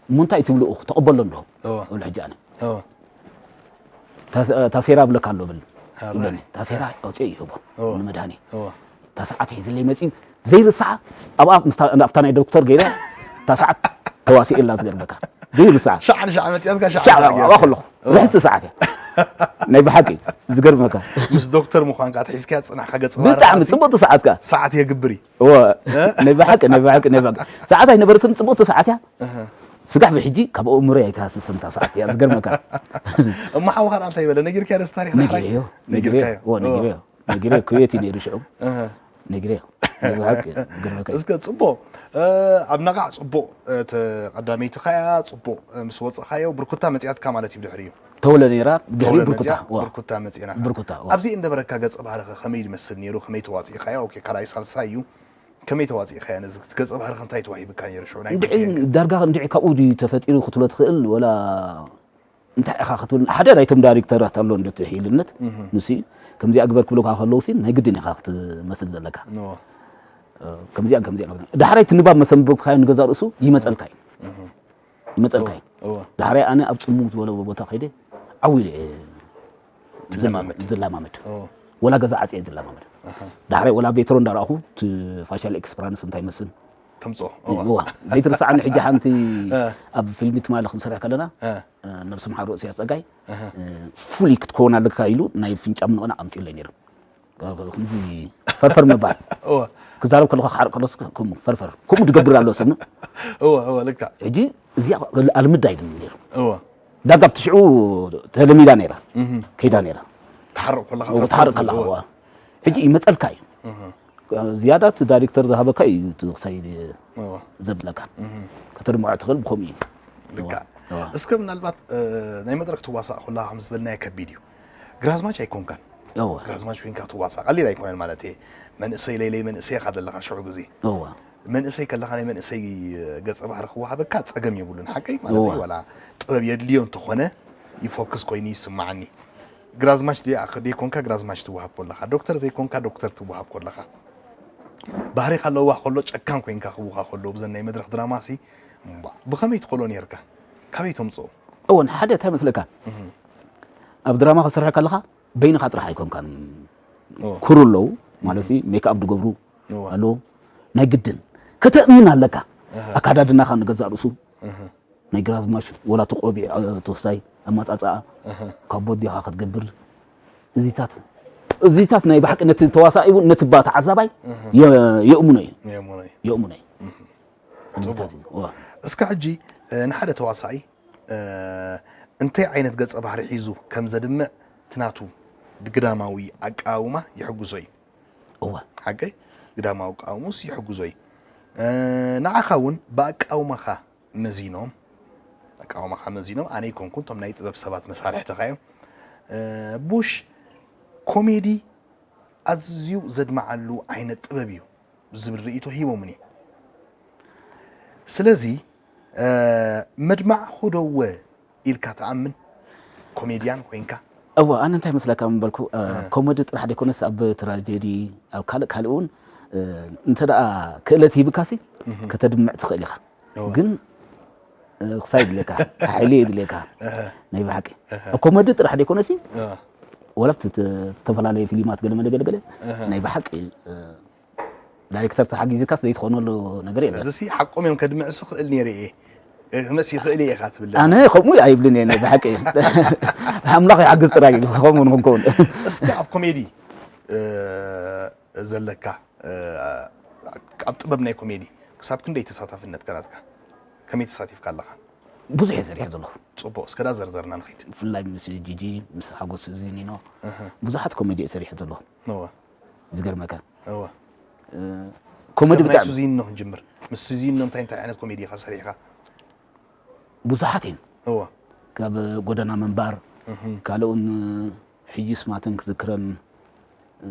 እሞ እንታይ ትብልኡ? ተቐበሎ እንዶ?" እወ። እብል ሕጂ ኣነ። እወ። "ታስ-፣ ታሴራ እብለካ ኣሎ" ብል። ኣራይ። ይብለኒ። ታሴራ ኣውፅኤ ይህቦ እወ። ንመድሃኔ። እወ። እታ ሰዓት ሒዝለይ መፂኡ ዘይርስዓ ኣብኣ ምስታ-፣ ኣብታ ናይ ዶክተር ገይረ እታ ሰዓት ተዋሲኤላ ዝገርመካ። ዘይርስዓ። ሻዕ ንሻዕ መፂኣትካ ሻዕ ሻዕ ንሻዕ ኣብኣ ገይርካ። ከለኹ እወ። ርሕስቲ ሰዓት እያ። ናይ ብሓቂ ዝገርመካ። ምስ ዶክተር ምዃንካ ኣትሒዝካ ጽናሕካ ገጽ ባህሪ ብጣዕሚ ራእሲ ጽቡቕቲ ሰዓት ከኣ። ሰዓት የግብር እዩ። እወ። እ? ናይ ብሓቂ፣ ናይ ብሓቂ፣ ናይ ብሓቂ። ሰዓት ኣይነበረትን፣ ጽቡቕቲ ሰዓት እያ። እህ። ስጋዕ ብሕጂ ካብ ኣእምሮይ ኣይትሃስስን እታ ሰዓት እያ፣ ዝገርመካ። እሞ ሓውኻ ደኣ እንታይ በለ? ነጊርካዮ ዶ ታሪኽ ዳሕራይ? ነጊረዮ፣ ነጊረዮ። ነጊርካዮ? እወ፣ እወ። ነጊረዮ። ነጊረዮ፣ ኩዌት እዩ ነይሩ ሽዑ። እህ። ነጊረዮ። ናይ ብሓቂ፣ ዝገርመካ እዩ። እስከ ጽቡቕ፣ እ፣ ኣብ ነቓዕ ጽቡቕ፣ እ፣ ተ-፣ ቀዳመይትኻ እያ፣ ጽቡቕ፣ እ፣ ምስ ወጽእካዮ፣ ብርኩታ መጺኣትካ ማለት እዩ ብድሕሪኡ። ተወለ ነይራ፣ ድሕሪ ተወለ ብርኩታ፣ መጺኣ፣ እወ። ብርኩታ መጺእና። ብርኩታ፣ እወ። ኣብዚ እንደበረካ ገጸ ባህርኸ ከመይ ይመስል ነይሩ? ከመይ ተዋጺእካዮ? ኦኬ፣ ካልኣይ ሳልሳይ እዩ። ከመይ ተዋጺእካዮ? ነዚ ገጸ ባህሪ ከ እንታይ ተዋሂብካ ነይሩ? ሽዑ ናይ እንድዒ፣ ብርኩታ ዳርጋ እንድዒ ካብኡ ድዩ ተፈጢሩ ክትብሎ ትኽእል? ወላ እንታይ ኢኻ ክትብል? ሓደ ናይቶም ዳይሬክተራት ኣሎ እንዶ እቲ ሒልነት፣ እህ። ንሱ እዩ። ከምዚኣ ግበር ክብሉካ ከለዉ ሲ ናይ ግድን ኢኻ ክትመስል ዘለካ። እወ። እ፣ ከምዚኣን ከምዚኣን። ዳሕራይ እቲ ንባብ መሰንበብካዮ ንገዛእ ርእሱ ይመጸልካ እዩ። እህ። ይመጸልካ እዩ። እወ፣ እወ። ዳሕራይ ኣነ ኣብ ጽምው ዝበለ ቦታ ከይደ ዓው ኢለ እየ ትለማመድ። ዝለማመድ። እወ። ወላ ገዛ ዓጽየ እየ ዝለማመድ። ኣሃ። ዳሕራይ ወላ ቤትሮ እንዳረኣኹ እቲ ፋሻል ኤክስፕራንስ እንታይ ይመስል ተምጽኦ። እወ። እወ። ዘይትርስዓኒ ሕጂ ሓንቲ እ። ኣብ ፊልሚ ትማሊ ክንሰርሕ ከለና፣ እ። እ፣ ነብሱ ምሓሩ እስያስ ጸጋይ፣ እህ። እ፣ ፍሉይ ክትከውን ኣለካ ኢሉ ናይ ፍንጫ ምንቕናቕ ኣምጺኡለይ ነይሩ። ከምዚ ፈርፈር ምባል። እወ። ክዛረብ ከለኹ ክሓርቕ ከሎስ ከምኡ ፈርፈር። ከምኡ ዝገብር ኣሎ ሰብ። እወ፣ እወ፣ ልክዕ። ሕጂ እዚኣ ኣልምዳ ኣይደልን ነይሩ። እወ። ዳርጋ ኣብቲ ሽዑ ተለሚዳ ነይራ። እህ። ከይዳ ነይራ። ትሓርቕ ከለኻ እወ፣ ፈርፈር ክትሓርቕ ትብል፣ ከለኻ፣ እወ። እወ። ሕጂ ይመጸልካ እዩ። እህ። ዝያዳ እቲ ዳይሬክተር ዝሃበካ እዩ እቲ ክሳይ እወ። ዘብለካ። እህ። ከተድምዖ ትኽእል ብኸምኡ እዩ። ልክዕ። እወ። እስከ ምናልባት፣ እ፣ ናይ መድረክ ትዋሳእ ከለኻ ከም ዝበልናዮ ከቢድ እዩ። ግራዝማች ኣይኮንካን። እወ። ግራዝማች ኮይንካ ትዋሳእ ቀሊል ኣይኮነን ማለት እየ። መንእሰይ ለይለይ መንእሰይ ኢኻ ዘለኻ ሽዑ ግዜ። እወ። መንእሰይ ከለኻ ናይ መንእሰይ ገጸ ባህሪ ክወሃበካ ጸገም የብሉን። ሓቀይ ማለት እዩ። እወ። ዋላ ጥበብ የድልዮ እንተኾነ ይፎክስ ኮይኑ ይስምዓኒ። ግራዝማች ደይ-፣ ደይኮንካ ግራዝማች ትወሃብ ከለኻ፣ ዶክተር ዘይኮንካ ዶክተር ትወሃብ ከለኻ፣ ባህሪኻ ለዋህ ከሎ ጨካን ኮይንካ ክህቡኻ ከለዉ ብዘን ናይ መድረኽ ድራማሲ፣ እምቧ፣ ብኸመይ ትኸሎ ኔርካ? ካበይ ተምጽኦ? እወ፣ ሓደ እንታይ መስለካ? እህ። ኣብ ድራማ ክትሰርሕ ከለኻ በይንኻ ጥራሕ ኣይኮንካን። እወ። ክሩ ኣለዉ፣ ማለት እህ። ሜክኣፕ ዝገብሩ እወ። ኣለዉ። ናይ ግድን ከተእምን ኣለካ። እህ። ኣካዳድናኻ ንገዛእ ርእሱ። እህ። ናይ ግራዝማች ወላ እቲ ቆቢዕ፣ እ፣ ተወሳይ ኣመጻጽኣ እህ። ካብ ቦዲኻ ክትገብር እዚታት እዚታት ናይ ብሓቂ ነቲ ተዋሳኢ እውን ነቲ ባ ተዓዛባይ እህ። የ- የእምኖ እዩ። የእምኖ እዩ። የእምኖ እዩ። እዚታት እዩ። ዋ። እስከ ሕጂ፣ እ፣ ንሓደ ተዋሳኢ፣ እ፣ እንታይ ዓይነት ገጸ ባህሪ ሒዙ ከም ዘድምዕ እቲ ናቱ ግዳማዊ ኣቃውማ ይሕጉሶ እዩ። እዋ። ሓቀይ? ግዳማዊ ኣቃውሙስ ይሕጉዞ እዩ። እ፣ ንዓኻ እውን ብኣቃውማኻ መዚኖም፣ ኣቃውማኻ መዚኖም፣ ኣነ ኣይኮንኩን፣ እቶም ናይ ጥበብ ሰባት መሳርሕትኻ እዮም። እ፣ ቡሽ ኮሜዲ ኣዝዩ ዘድምዓሉ ዓይነት ጥበብ እዩ ዝብል ርእይቶ ሂቦምኒ። ስለዚ፣ እ፣ መድማዕኹ ዶ እወ ኢልካ ትኣምን? ኮሜድያን ኮይንካ? እወ፣ ኣነ እንታይ መስለካ ምበልኩ፣ እ፣ እ። ኮሜዲ ጥራሕ ዘይኮነስ ኣብ ትራጀዲ፣ ኣብ ካልእ ካልእ እውን፣ እ፣ እንተ ደኣ ክእለት ሂብካሲ እህ። ከተድምዕ ትኽእል ኢኻ። እወ። ግን፣ እ፣ ክሳይ ይድልየካ፣ ሓይሊ ይድልየካ። እህ። ናይ ብሓቂ። እህ። ኣብ ኮሜዲ ጥራሕ ዘይኮነሲ፣ እህ። ወላ ኣብቲ ተ-፣ ዝተፈላለዩ ፊልማት ገለ መለ ገለ ገለ፣ እህ። ናይ ብሓቂ፣ እ፣ ዳይሬክተር ተሓጊዝካስ ዘይትኾነሉ ነገር የለን። ስለዚሲ ሓቆም እዮም ከድምዕሲ ክእል ነይረ እየ። እ፣ ክመጽእ ይኽእል እየ ኢኻ ትብል ኣለኻ። ኣነ ከምኡ ኣይብልን እየ፣ ናይ ብሓቂ። ኣምላኽ ይሓግዝ ጥራይ እዩ፣ ከምኡ ንኽንከውን። እስከ ኣብ ኮሜዲ፣ እ፣ ዘለካ፣ እ፣ ኣብ ጥበብ ናይ ኮሜዲ ክሳብ ክንደይ ተሳታፍነትካ ናትካ? ከመይ ተሳቲፍካ ኣለኻ? ብዙሕ እየ ሰሪሐ ዘለኹ። ጽቡቕ፣ እስከ ዳ ዘርዘርና ንኸይድ። ብፍላይ ምስ ጂጂ፣ ምስ ሓጎስ ዚኒኖ፣ እህ። ብዙሓት ኮሜዲ እየ ሰሪሐ ዘለኹ። እወ። ዝገርመካ። እወ። እ፣ ኮሜዲ እስከ ብናይ ብጣዕሚ ሱዚኒኖ ክንጅምር። ምስ ሱዚኒኖ እንታይ እንታይ ዓይነት ኮሜዲ ኢኻ ሰሪሕካ? ብዙሓት እየን። እወ። ካብ ጎደና ምንባር፣ እህ። ካልእ እውን ሕጂ ስማተን ክዝክረን፣ እ፣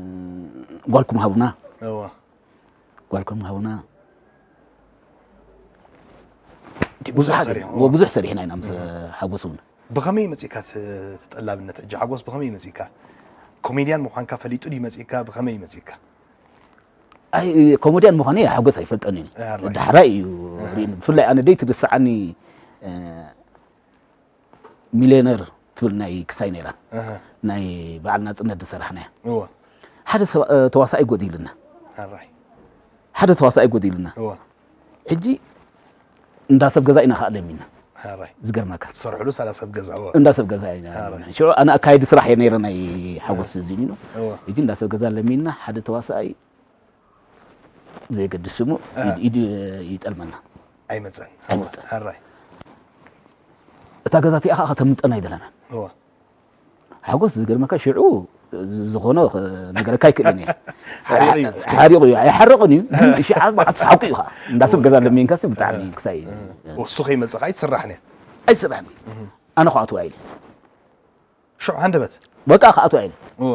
ጓልኩም ሃቡና። እወ። ጓልኩም ሃቡና። ብዙሓት ሰሪሖም፣ እየን። እወ። ብዙሕ ሰሪሕና ኢና ምስ እህ። ሓጎስ እውን። ብኸመይ መጺእካ እቲ ተጠላብነት? ሕጂ ሓጎስ ብኸመይ መጺእካ? ኮሜድያን ምዃንካ ፈሊጡ ድዩ መጺእካ? ብኸመይ መጺእካ? ኣይ፣ ኮሜድያን ምዃነይ ሓጎስ ኣይፈልጠን እዩ። ኣራይ። ዳሕራይ እዩ ኣሃ። ርእይኒ። ብፍላይ ኣነ ደይ ትርስዓኒ፣ እ፣ ሚልዮነር ትብል ናይ ክሳይ ነይራ። ኣሃ። ናይ በዓል ናጽነት ዝሰራሕናያ። እወ። ሓደ ሰብ-፣ እ፣ ተዋሳኣይ ጎዲልና። ኣራይ። ሓደ ተዋሳኣይ ጎዲልና። እወ። ሕጂ እንዳ ሰብ ገዛ ኢና ከኣ ለሚና። ኣራይ። ዝገርመካ። ትሰርሕሉ ሳላ ሰብ ገዛ፣ እወ። እንዳ ሰብ ገዛ ኢና ኣራይ። ለሚና። ሽዑ ኣነ ኣካይዲ ስራሕ እየ ነይረ ናይ ሓጎስ ኣሃ። ዚኒኖ። እወ። ሕጂ እንዳ ሰብ ገዛ ለሚና ሓደ ተዋሳኣይ ብዘየገድስ ሽሙ ኣሃ። ኢድ፣ ኢድ ይጠልመና። ኣይመጸን። ኣይመጸን። ኣራይ። እታ ገዛ እቲኣ ከኣ ከተምልጠና ኣይደለናን። እወ። ሓጎስ ዝገርመካ ሽዑ ዝኾነ ነገረካ ኣይክእልን እየ። ሓሪቕ እዩ። ሓሪቕ እዩ። ኣይሓርቕን እዩ። ግን ሽዓ በቃ ትስሓቁ እዩ ከኣ። እንዳ ሰብ ገዛ ለሚንካሲ ብጣዕሚ ክሳይ እወ። እሱ ከይመጽእ ከኣ ኣይትስራሕን እያ። ኣይትስራሕን። እህ። ኣነ ክኣትዋ ኢለ። ሽዑ ሃንደበት። በቃ ክኣትዋ ኢለ። እወ።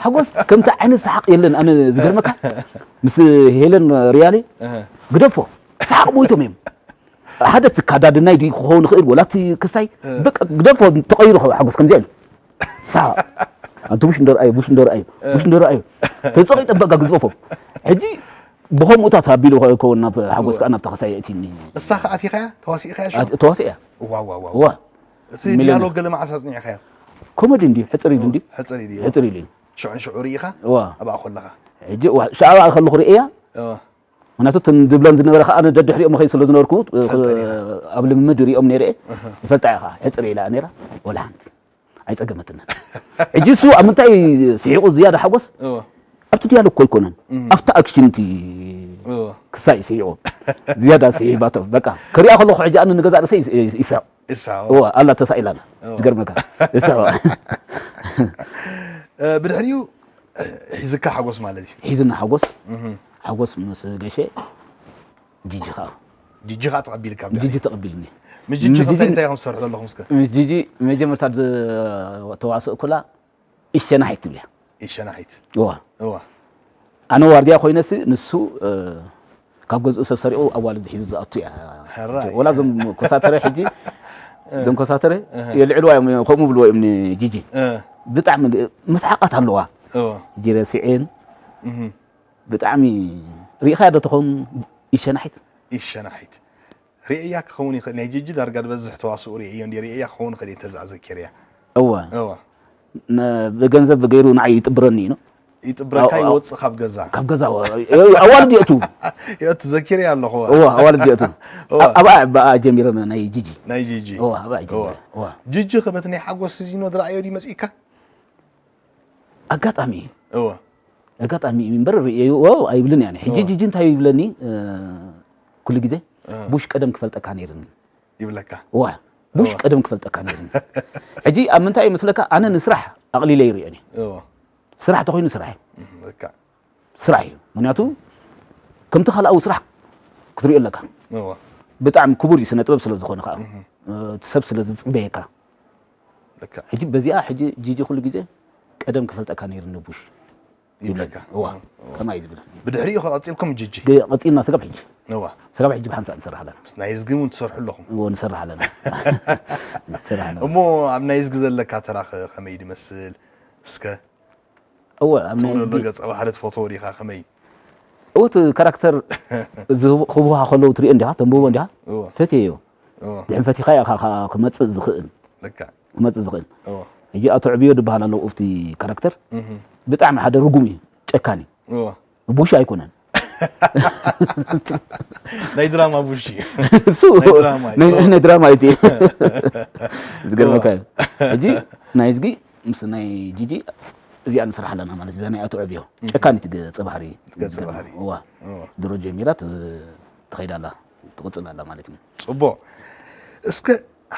ሓጎስ ከምቲ ዓይነት ሰሓቕ የለን። ኣነ ዝገርመካ ምስ ሄለን ሪያሌ እህ። ግደፎ ሰሓቕ ሞይቶም እዮም። ሓደ እቲ ካዳድናይ ድዩ ክኸውን ይኽእል፣ ወላ እቲ ክሳይ፣ እ። በቃ ግደፎ ተቐይሩ ኸ ሓጎስ ከምዚኣ ኢሉ። ሳ-፣ ኣንቲ ቡሽ እንዶ ረኣዩ፣ ቡሽ እንዶ ረኣዩ፣ እ። ቡሽ እንዶ ረኣዩ። ተጸቒጠ በቃ ግዝፎ። ሕጂ ብኸምኡታት ኣቢሉ ክኸውን ናብ ሓጎስ ከኣ ናብታ ክሳይ የእቲኒ። ንስኻ ኣቲኻያ? ተዋሲእኻያ ሽዑ? ኣት-፣ ተዋሲእያ። ዋው፣ ዋው፣ ዋው። ዋ። እቲ ሚለና። ዲያሎግ ገለ መዓስ ኣጽኒዕኻዮ? ኮሜዲ እንድዩ፣ ሕጽር ኢሉ እንድዩ። ሕጽር ኢሉ እዩ። ሕጽር ኢሉ እዩ። ሽዑ ንሽዑ ርኢኻ? ዋ። ኣብኣ ከለኻ? ሕጂ ዋ-፣ ሽዑ ኣብኣ ከለኹ ርእያ። እዋ። ምኽንያቱ እተን ዝብለን ዝነበረ ከኣ ኣነ ደድሕሪኦም እኸይድ ስለ ዝነበርኩ፣ ትፈልጠን ኢኻ። ኣብ ልምምድ ይሪኦም ነይረ እየ። እህ። ይፈልጣ እየ ከኣ። ሕጽር ኢላ ነይራ፣ ወላ ሓንቲ ኣይጸገመትንን። ሕጂ እሱ ኣብ ምንታይ ስሒቑ ዝያዳ ሓጎስ? እዋ። ኣብቲ ዲያሎግ እኮ ኣይኮነን። እም። ኣብቲ ኣክሽን እቲ እዋ። ክሳይ ስሒቑ። ዝያዳ ስሒባቶ። በቃ፣ ክሪኣ ከለኹ ሕጂ ኣነ ንገዛእ ርእሰይ ይስ-፣ ይስ-፣ ይስሕቕ። ይስሕቕ። እዋ፣ ኣላ ተሳኢላ ኣላ። እዋ። ዝገርመካ። ይስሕቕ። እ፣ ብድሕሪኡ ሒዝካ ሓጎስ ማለት እዩ። ሒዝና ሓጎስ። እህ። ሓጎስ ምስ ገሸ ጂጂ ኸኣ። ጂጂ ኸኣ ተቐቢልካ ኣብ ጂጂ ዳሕሪት። ተቐቢልኒ። ምስ ጂጂ ምስ ከ እንታይ ጂጂ እንታይ ኢኹም ትሰርሑ ዘለኹም እስከ? ምስ ጂጂ መጀመርታ ዝ-፣ ተዋስእኩላ ኢሸናሒት ትብል እያ። ኢሸናሒት። እዋ። እዋ። ኣነ ዋርድያ ኮይነሲ ንሱ፣ እ፣ ካብ ገዝኡ ሰሰሪቑ ኣዋልድ ሒዙ ዝኣቱ እያ። ሕራይ። ወላ እዞም ኮሳተረ ሕጂ፣ እ። እዞም ኮሳተረ እህ። የልዕልዋ እዮም፣ ከምኡ ብልዎ እዮም ንጂጂ። እ። ብጣዕሚ ግ-፣ መስሓቓት ኣለዋ። እዋ። ጂጂ ረሲዔን እህ። ብጣዕሚ ርኢኻያ ዶ ትኸውን ኢሸናሒት? ኢሸናሒት። ርእያ ክኸውን ይኽእል። ናይ ጂጂ ዳርጋ ዝበዝሕ ተዋስኦ ርእዮ እንዲ ርእያ ክኸውን ይኽእል እየ እንተዘኣ ዘኪርያ። እወ። እወ። ነ-፣ ብገንዘብ ገይሩ ንዓይ ይጥብረኒ እዩ። ይጥብረካ፣ ይወፅእ ካብ ገዛ። ካብ ገዛ ኣዋልድ የእቱ። የእቱ፣ ዘኪረ ኣለኹ። እዋ ኣዋልድ የእቱ። ኣብኣ ብኣ ጀሚረ ናይ ጂጂ። ናይ ጂጂ። እዋ ኣብኣ ጀሚረ። እዋ። ጂጂ ከ በቲ ናይ ሓጎስ ሲዚኖ ዝረኣዮ ድዩ መፂእካ? ኣጋጣሚ እዩ። እዋ። ኣጋጣሚ እዩ እምበር ርእየዮ ኣይብልን እያ። ሕጂ ጂጂ እንታይ ይብለኒ፣ ኩሉ ግዜ ቡሽ ቀደም ክፈልጠካ ነይርኒ። ይብለካ። እዋ ቡሽ ቀደም ክፈልጠካ ነይርኒ። ሕጂ ኣብ ምንታይ ይመስለካ፣ ኣነ ንስራሕ ኣቕሊለ ይርእዮን እየ። እዋ። ስራሕ ተኾይኑ ስራሕ እዩ። እም፣ በቃ። ስራሕ እዩ። ምክንያቱ ከምቲ ካልኣዊ ስራሕ ክትሪኦ ኣለካ። እዋ። ብጣዕሚ ክቡር እዩ ስነ ጥበብ ስለ ዝኾነ ከዓ። እም። እቲ ሰብ ስለ ዝፅበየካ። በቃ። ሕጂ በዚኣ ሕጂ ጂጂ ኩሉ ግዜ ቀደም ክፈልጠካ ነይርኒ ቡሽ። ይብለካ። እዋ። እዋ። ከማይ ዝብል። ብድሕሪኡ ከ ቀፂልኩም ጂጂ? ግ- ቀፂልና ስጋብ ሕጂ። እዋ። ስጋብ ሕጂ ብሓንሳእ ንሰርሕ ኣለና። ምስ ናይ ዝጊ እውን ትሰርሑ ኣለኹም? እዎ ንሰርሕ ኣለና። ንሰርሕ ኣለና። እሞ ኣብ ናይ ዝጊ ዘለካ ተራ ከ ከመይ ድመስል? እስከ እወ ኣብ ናይ ትብሎ ዘሎ ዝጊ ገጸ ባህሪ ትፈትዎ ዲኻ ከመይ? እወ እቲ ካራክተር ዝህቡ- ክህቡኻ ከለዉ ትሪኦ እንዲኻ ተንብቦ እንዲኻ እወ ፈትየዮ። እወ ድሕን ፈቲኻ ኢኻ ከዓ ክመፅእ ዝኽእል ልክዕ ክመፅእ ዝኽእል። እወ ሕጂ ኣቶ ዕብዮ ዝበሃል ኣሎ ኣብቲ ካራክተር እህ ብጣዕሚ ሓደ ርጉም እዩ፣ ጨካን እዩ። እወ ቡሽ ኣይኮነን። ናይ ድራማ ቡሽ እዩ። እሱ ናይ ድራማ እዩ። ናይ ናይ ድራማ እዩ። ዝገርመካ እዩ። ሕጂ ናይ ዝጊ ምስ ናይ ጂጂ እዚኣ ንሰርሕ ኣለና ማለት እዛ ናይ ኣቶ ዕብዮ ጨካኒት ገፀ ባህሪ ገፀ ባህሪ። እዋ እዋ። ድሮ ጀሚራ ት- ትኸይድ ኣላ ትቕፅል ኣላ ማለት እዩ። ፅቡቕ። እስከ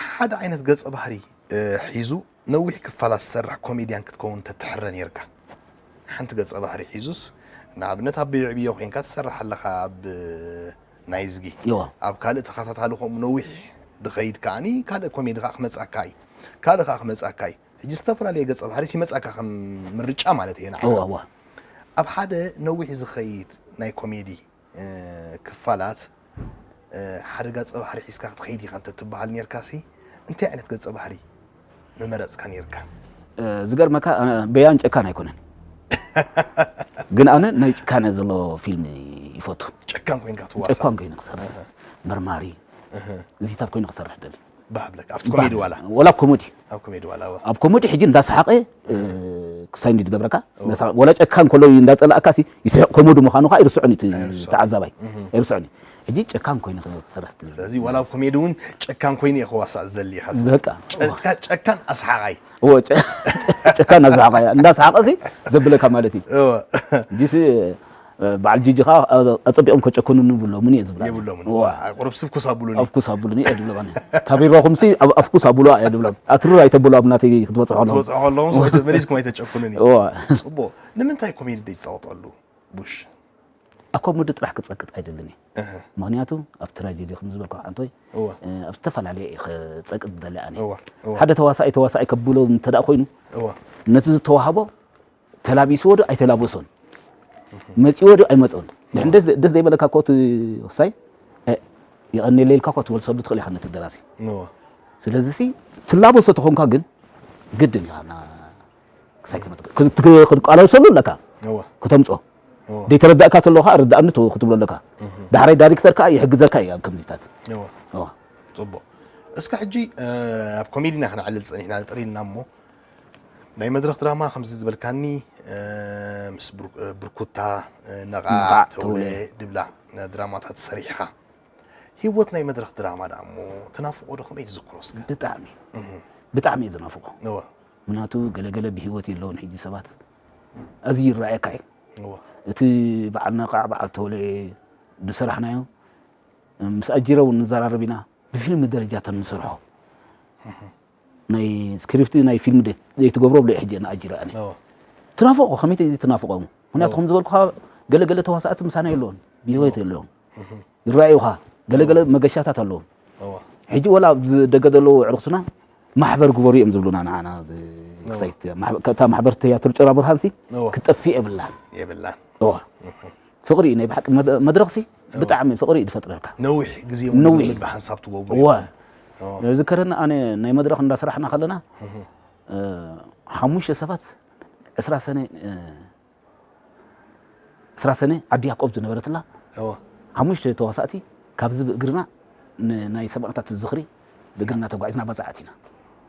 ሓደ ዓይነት ገፀ ባህሪ እ፣ ሒዙ ነዊሕ ክፋላት ዝሰርሕ ኮሜድያን ክትከውን ተትሕረ ነይርካ። ሓንቲ ገፀ ባህሪ ሒዙስ ንኣብነት ኣብ ብዮ ዕብዮ ኮይንካ ትሰርሕ ኣለኻ ኣብ ናይ ዝጊ እዋ። ኣብ ካልእ ተኸታታሊ ከምኡ ነዊሕ ድኸይድ ከዓኒ ካልእ ኮሜዲ ከዓ ክመፃካ እዩ። ካልእ ከዓ ክመፃካ እዩ። ሕጂ ዝተፈላለየ ገፀ ባህሪስ ይመፃካ ከም ምርጫ ማለት እየ ንዓኻ። እዋ እዋ። ኣብ ሓደ ነዊሕ ዝኸይድ ናይ ኮሜዲ እ፣ ክፋላት እ፣ ሓደ ገፀ ባህሪ ሒዝካ ክትኸይድ ኢኻ እንተትበሃል ነርካሲ እንታይ ዓይነት ገፀ ባህሪ ምመረፅካ ነርካ? ዝገርመካ ኣነ በያን ጨካን ኣይኮነን፣ ግን ኣነ ናይ ጭካነ ዘሎ ፊልም ይፈቱ። ጨካን ኮይንካ ትዋሳእ። ጨካን ኮይነ ክሰርሕ፣ መርማሪ፣ እዚታት ኮይነ ክሰርሕ ደሊ። ባህ ብለካ ኣብቲ ኮሜዲ ዋላ? ወላ ኣብ ኮሜዲ። ኣብ ኮሜዲ ዋላ እዋ። ኣብ ኮሜዲ ሕጂ እንዳሰሓቀ ክሳይ እንዲ ድገብረካ እንዳሰሓቀ፣ ወላ ጨካን ከሎ እንዳጸላእካ ሲ ይስሕቅ፣ ኮሜዲ ምዃኑ ከዓ ይርስዖን እዩ እቲ ተዓዛባይ። ኣይርስዖን እዩ። ሕጂ ጨካን ኮይኑ ክሰርሕ ትዝ- ስለዚ ዋላ ኣብ ኮሜዲ እውን ጨካን ኮይኑ እየ ክዋሳእ ዝደሊ ኢኻ ትብል። በቃ። ጨካ- ጨካን ኣስሓቃይ። እወ፣ ጨ- ጨካን ኣስሓቃይ እንዳሰሓቀ ሲ ዘብለካ ማለት እዩ። እወ። ሕጂ ሲ በዓል ጂጂ ኸዓ ኣጸቢቖም ከጨክኑኒ ይብሎምን እየ ዝብላ። የብሎምን። እዋ። ቁሩብ ስብኩስ ኣብሉኒ። ኣፍኩስ ኣብሉኒ እየ ዝብሎም ኣነ። ታቢራኹምሲ ኣብ ኣፍኩስ ኣብሉዋ እየ ዝብሎም። ኣትርር ኣይተብሉ ኣብ ናተይ ክትበጽሑ ኣለኹም። ክትበጽሑ ከለኹም መሊስኩም ኣይተጨክኑኒ። እዋ። ጽቡቕ። ንምንታይ ኮሜዲ ዘይትጻወተሉ ቡሽ? ኣብ ኮሜዲ ጥራሕ ክጸቅጥ ኣይደልን እየ። እህ። ምኽንያቱ ኣብ ትራጀዲ ከም ዝበልኩ ዓንቶይ እዋ። ኣብ ዝተፈላለየ እየ ክጸቅጥ ዝደሊ ኣነ። እዋ። እዋ። ሓደ ተዋሳኣይ ተዋሳኣይ ከብሎ እንተ ደኣ ኮይኑ እዋ። ነቲ ዝተዋህቦ ተላቢስዎ ዶ ኣይተላበሶን፣ መጺዎ ዶ ኣይመጾን። ድሕን ደስ ደስ ዘይበለካ ኮት ክሳይ እ፣ የቐንየለይ ኢልካ ኮት ትመልሰሉ ትኽእል ኢኻ ነቲ ደራሲ። እወ። ስለዚ ሲ ትላበሶ ተኾንካ ግን ግድን ኢኻ ና ክሳይ ክትመጽእ ክ- ክ- ክትቃለሰሉ ኣለካ። እወ። ከተምጾ እወ። ደይተረዳእካ ተሎ ከዓ ርዳእኒ ት- ክትብሎ ኣለካ። ዳሕራይ ዳይሬክተር ከዓ ይሕግዘካ እዩ ኣብ ከምዚታት። እወ። እወ። ጽቡቕ። እስከ ሕጂ እ፣ ኣብ ኮሜዲና ክነዕልል ጸኒሕና ንጥሪልና እሞ ናይ መድረኽ ድራማ ከምዚ ዝበልካኒ እ፣ ምስ ብር- እ፣ ብርኩታ እ፣ ነቓዕ ነቓዕ ተውለ ተውለ። ድብላ እ፣ ድራማታት ሰሪሕኻ። ህይወት ናይ መድረኽ ድራማ ደኣ እሞ ትናፍቖ ዶ? ከመይ ትዝክሮ እስከ? ብጣዕሚ እህ። ብጣዕሚ እየ ዝናፍቖ። እወ። ምክንያቱ ገለገለ ብህይወት የለውን ሕጂ ሰባት። ኣዝዩ ይረኣየካ እዩ። እወ። እቲ በዓል ነቓዕ በዓል ተውለ ዝሰራሕናዮ ምስ ኣጂረ እውን ንዘራረብ ኢና። ብፊልም ደረጃ ተንስርሖ ናይ ስክሪፕት ናይ ፊልም ደይ- ዘይትገብሮ ብለ ሕጂ ንኣጅረ ኣነ እዎ። ትናፍቆ ከመይ ትናፍቆ ምክንያቱ ከም ዝበልኩኻ ገለ ገለ ተዋሳእቲ ምሳና የለውን ብህይወት የለውን ይረኣዩኻ ገለ ገለ መገሻታት ኣለዎም እዎ። ሕጂ ወላ ኣብዚ ደገ ዘለዉ ዕርክሱና ማሕበር ግበሩ እዮም ዝብሉና ንዓና እዚ ክሳይት ማሕበ- እታ ማሕበር ትያትር ጭራ ብርሃንሲ እዎ። ክትጠፍእ የብላን የብላን እዎ። ፍቕሪ እዩ ናይ ብሓቂ መድ- መድረኽሲ ብጣዕሚ ፍቕሪ እዩ ዝፈጥረልካ ነዊሕ ግዜ እውን ነዊሕ። ልምምድ ብሓንሳብ ትገብሩ እወ ኢኹም። እዎ። ዝከረኒ ኣነ ናይ መድረኽ እንዳሰራሕና ከለና እ፣ ሓሙሽተ ሰባት ዕስራ ሰነ እ፣ ዕስራ ሰነ ዓዲ ያዕቆብ ዝነበረትላ እዎ። ሓሙሽተ ተዋሳእቲ ካብዚ ብእግርና ን- ናይ ሰማእታት ዝኽሪ ብእግርና ተጓዒዝና በፃዕት ኢና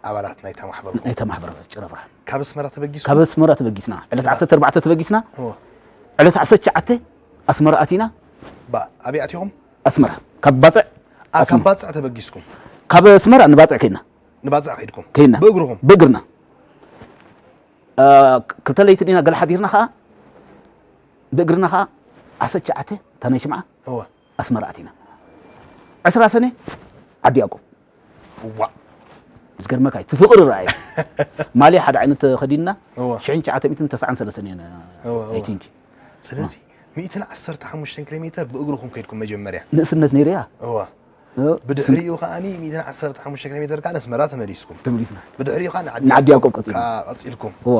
ኣባላት ናይታ ማሕበርኩም ናይታ ማሕበር ጭረብራ ካብ ኣስመራ ተበጊስኩም ካብ ኣስመራ ተበጊስና ዕለት ዓሰርተ ኣርባዕተ ተበጊስና እወ። ዕለት ዓሰርተ ትሽዓተ ኣስመራ ኣቲና ባ ኣበይ ኣቲኹም ኣስመራ ካብ ባፅዕ ኣ፣ ካብ ባፅዕ ተበጊስኩም ካብ ኣስመራ ንባፅዕ ከይና ንባፅዕ ከይድኩም ከይና ብእግርኹም ብእግርና አ፣ ክልተ ለይቲ ዲና ገለ ሓዲርና ከዓ ብእግርና ከዓ ዓሰርተ ትሽዓተ እታ ናይ ሽምዓ እወ ኣስመራ ኣቲና ዕስራ ሰነ ዓዲ ያዕቆብ ዋ ዝገርመካ እዩ፣ እቲ ፍቕሪ ረኣየ። ማልያ ሓደ ዓይነት ተኸዲንና እወ ሽሕን ትሽዓተ ሚእትን ተስዓን ሰለስተን እየን እወ እወ ኣይቲንኪ ስለዚ ሚእትን ዓሰርተ ሓሙሽተን ኪሎ ሜትር ብእግርኹም ከይድኩም መጀመርያ ንእስነት ነይሩ እያ እወ ብድሕሪኡ ከዓኒ ሚእትን ዓሰርተ ሓሙሽተ ኪሎ ሜትር ከዓ ነስመራ ተመሊስኩም ተመሊስና ብድሕሪኡ ከዓ ንዓዲ ንዓዲ ያዕቆብ ቀፂልና። ከዓ ቀፂልኩም እዋ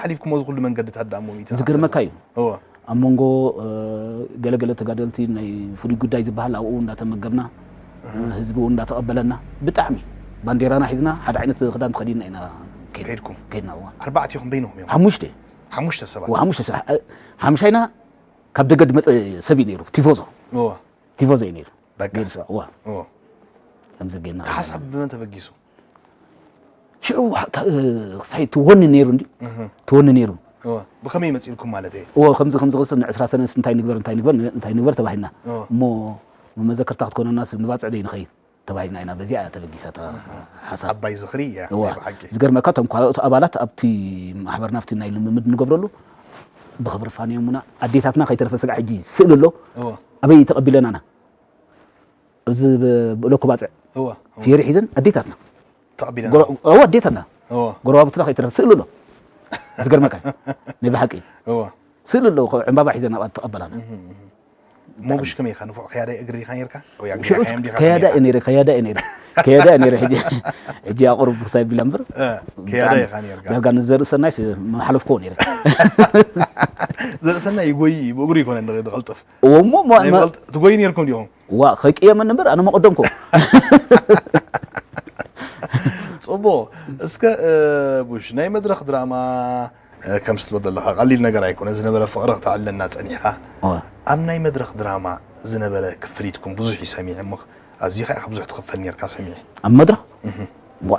ሓሊፍኩሞ ዝኩሉ መንገድታት ዳሞ ሚእትን ዝገርመካ እዩ እወ ኣብ መንጎ እ፣ ገለገለ ተጋደልቲ ናይ ፍሉይ ጉዳይ ዝበሃል ኣብኡ እንዳተመገብና እ፣ ህዝቢ እውን እንዳተቐበለና ብጣዕሚ ባንዴራና ሒዝና ሓደ ዓይነት ክዳን ተኸዲንና ኢና ከይድ- ከይድኩም ከይድና እዋ ኣርባዕቲኹም በይንኹም እዮም ሓሙሽተ ሓሙሽተ ሰባት እዋ ሓሙሽተ ሸ- እ፣ ሓምሻይና ካብ ደገ ዝመፀ ሰብ እዩ ነይሩ ቲፎዞ እወ ቲፎዞ እዩ ነይሩ በቃ ገይሩ ሰብ እዋ እወ ከምዚ ጌርና እቲ ሓሳብ ብመን ተበጊሱ ሽዑ ዋ- ታ- እ፣ ክሳይ ትወኒ ነይሩ እንዲ እህ ትወኒ ነይሩ እወ ብኸመይ መፂልኩም ማለት እየ እዎ ከምዚ ከምዚ ክስ ንዕስራ ሰነስ እንታይ ንግበር እንታይ ንግበር እንታይ ንግበር ተባሂልና እወ እሞ መመዘከርታ ክትኮነና ስብ ንባፅዕ ደይ ንኸይድ ተባሂልና ኢና በዚኣ እያ ተበጊሳ እታ ሓሳብ ዓባይ ዝኽሪ እያ እዋ ናይ ብሓቂ ዝገርመካ እቶም ካልኦት ኣባላት ኣብቲ ማሕበርና ኣብቲ ናይ ልምምድ ንገብረሉ ብክብሪ ፋንዮምና ኣዴታትና ከይተረፈ ስጋዕ ሕጂ ስእሊ ኣሎ እወ ኣበይ ተቐቢለናና እዚ ብ- ብእለኩ ባፅዕ እወ ፌሪ ሒዘን ኣዴታትና ተቐቢለና ጎረ- እዎ ኣዴታትና እወ ጎረባብትና ከይተረፈ ስእሊ ኣሎ ዝገርመካ ናይ ብሓቂ እወ ስእሊ ኣሎ ዕምባባ ሒዘን ኣብኣ ተቐበላና ሞብሽ ከመይ ኢኻ ንፉዕ ከያዳይ እግሪ ኢኻ ነርካ ወይ ኣግሪ ሽዑ ሓየም ዲኻ ከያዳ ከመይ ኢኻ? እየ ነይረ ከያዳ እየ ነይረ ከያዳ እየ ነይረ ሕጂ ሕጂ ኣቑርብ ክሳይ ቢላ እምበር እ፣ ከያዳ ኢኻ ነርካ ዳርጋ ንዘርእሰናይ መሓለፍኮ ነይረ ዘርእሰናይ ይጎይ እዩ ብእግሩ ይኮነ ዝቕልጥፍ እዎ እሞ ሞ- ናይ ሞ- ብቕልጥ- ትጎይ ነርኩም ዲኹም ዋ ከይቅየመኒ እምበር ኣነ መቐደምኮ ፅቡቕ እስከ እ፣ ቡሽ ናይ መድረኽ ድራማ እ፣ ከም ስትሎ ዘለኻ ቀሊል ነገር ኣይኮነ ዝነበረ ፍቕሪ ክተዕለና ፀኒሕካ እዋ። ኣብ ናይ መድረኽ ድራማ ዝነበረ ክፍሊትኩም ብዙሕ እዩ ሰሚዐ እሞ ኣዚኻ ኢኻ ብዙሕ ትኽፈል ነርካ ሰሚዐ ኣብ መድረኽ ዋ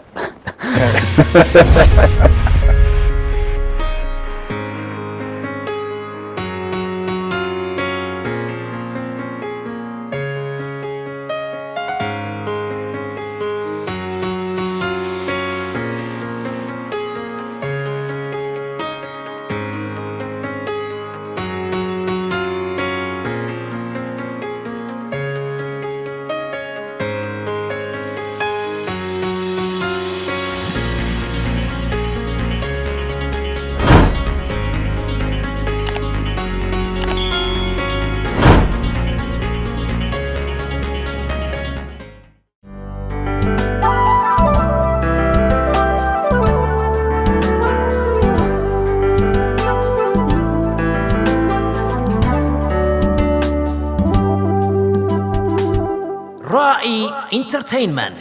ራኢ ኢንተርቴይንመንት